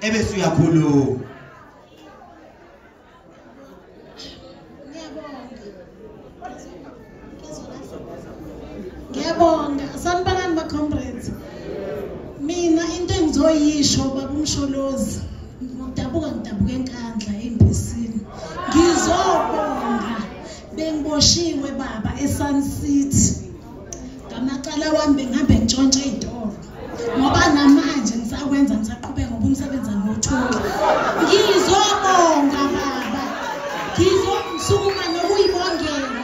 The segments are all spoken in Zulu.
Ebese uyakhuluma. Ngiyabonga. Sanibonani ba comrades. Mina into engizoyisho baba uMsholozi, ngidabuka eNkandla eMbisini. Ngizobonga bengiboshiwe baba eSun City. Ngamacala wami bengihambe ngitshontshe izitolo. Ngoba namanje ngisakwenza ngisaqhubeka ngoba umsebenzi angiwutholi. Ngizobonga baba. Ngizosukuma nokuyibongela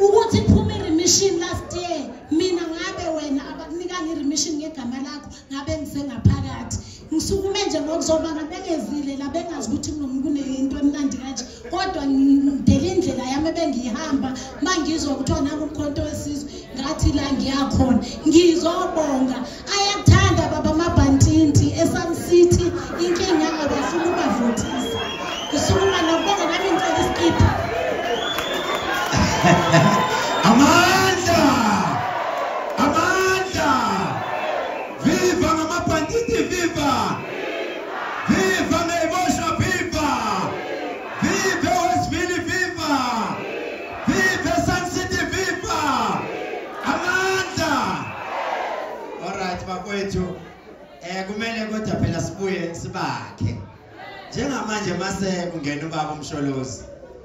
ukuthi iphume remission last year. Mina ngabe wena abakunikanga i-remission ngegama lakho ngabe ngisengaphakathi. Ngisukume nje ngokuzobanga bengezile la bengazi ukuthi kunento emnandi kanje, kodwa ngidela indlela yami ebengihamba mangizwa kuthiwa nangu umkhonto wesizwe ngathi la ngiyakhona. Ngizobonga. Ayakuthanda baba amabhantinti eSun City, inkinga abafuna ubavotisa. Ngisukuma nokubonga nami ngicela isikipha. Amandla! Amandla! Viva ngamabhantinti, viva! Viva ngeyibosha, viva! Viva Westville, viva! Viva Sun City, viva! Amandla! Alright bakwethu, kumele kodwa phela sibuye sibakhe. Njengamanje mase kungena ubaba uMsholozi,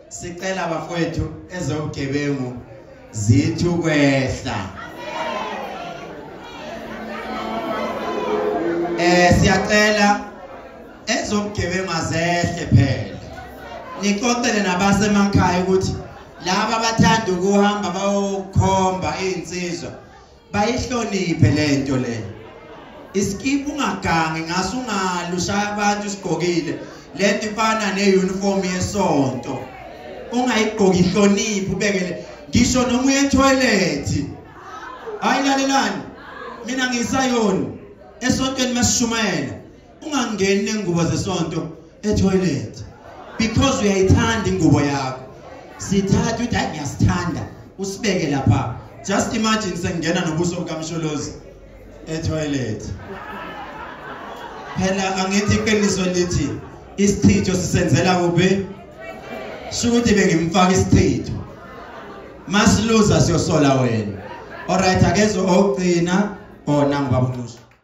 sicela bafowethu ezobugebengu zithi ukwehla. Siyacela ezobugebengu azehle phela. Nixoxele nabasemakhaya ukuthi laba abathanda ukuhamba bayokhomba izinsizwa bayihloniphe lento le. Iskipa ungagangi ngaso ungalushaya abantu usigqokile. Lento ifana neuniform yesonto. Ungayigqoki, ihloniphe ubekele ngisho noma uye etoilet. Hayi lalelani, mina ngisayoni esontweni masishumayela ungangeni nengubo zesonto etoilet because uyayithanda ingubo yakho. Sithatha ukuthi hayi ngiyasithanda usibeke lapha. Just imagine sengena nobuso bukaMsholozi etoilet. Phela angithi iqiniso lithi isichitho sisenzela kuphi? Shukuthi bengimfaka isichitho. Masiluza siyosola wena. Alright akezo okugcina ona ngibaba uNxusa.